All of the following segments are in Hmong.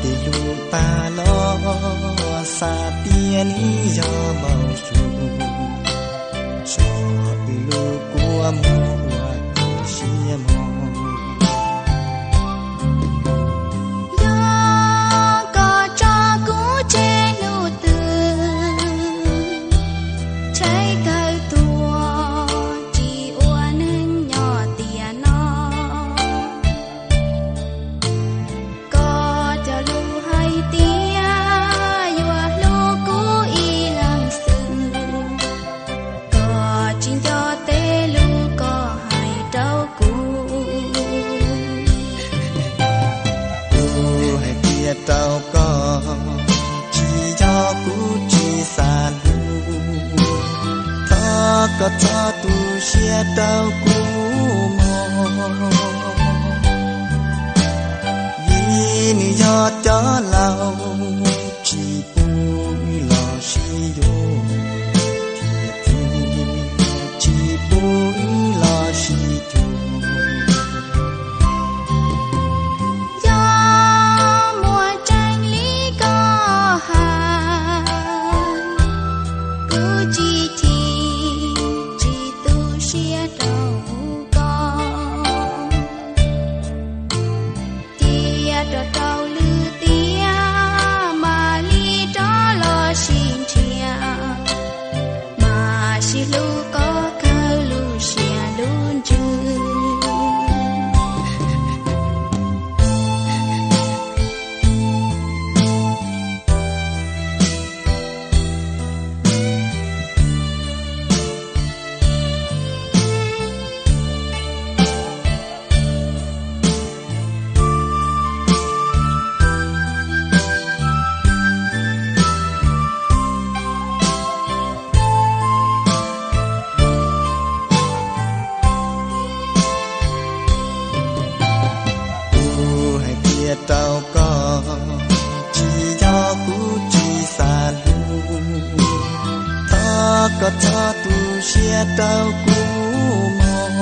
Tej lus pab los xav tias nws yog npau suav, tso wb lub kua muag ua tus siab mog. Yog koj tso kuv tseg hnub twg, tshaib kawg tuag tsis ua neeg nyob tiam no. Koj cov lus hais tias yuav hlub kuv ib leeg xwb, koj tsis nco tej lus koj hais rau kuv. Kuv hais tias rau koj, tsis yog kuv tsis xav hlub, thov koj txhob tu siab rau kuv mog. Vim nws yog cov laus tsis pub wb los sib yuav, thiab txiv tsis pub wb los sib cuag. Yog muaj tseeb li koj hais, kuv tsis chim tsis tu siab rau koj. Cia rau rau lwm tiam mam li rov los sib nrhiav, mam sib hlub kom kawg lub siab lub ntsws. Kuv hais tias rau koj, tsis yog kuv tsis xav hlub, thov koj txhob tu siab rau kuv mog.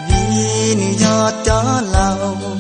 Vim nws yog cov laus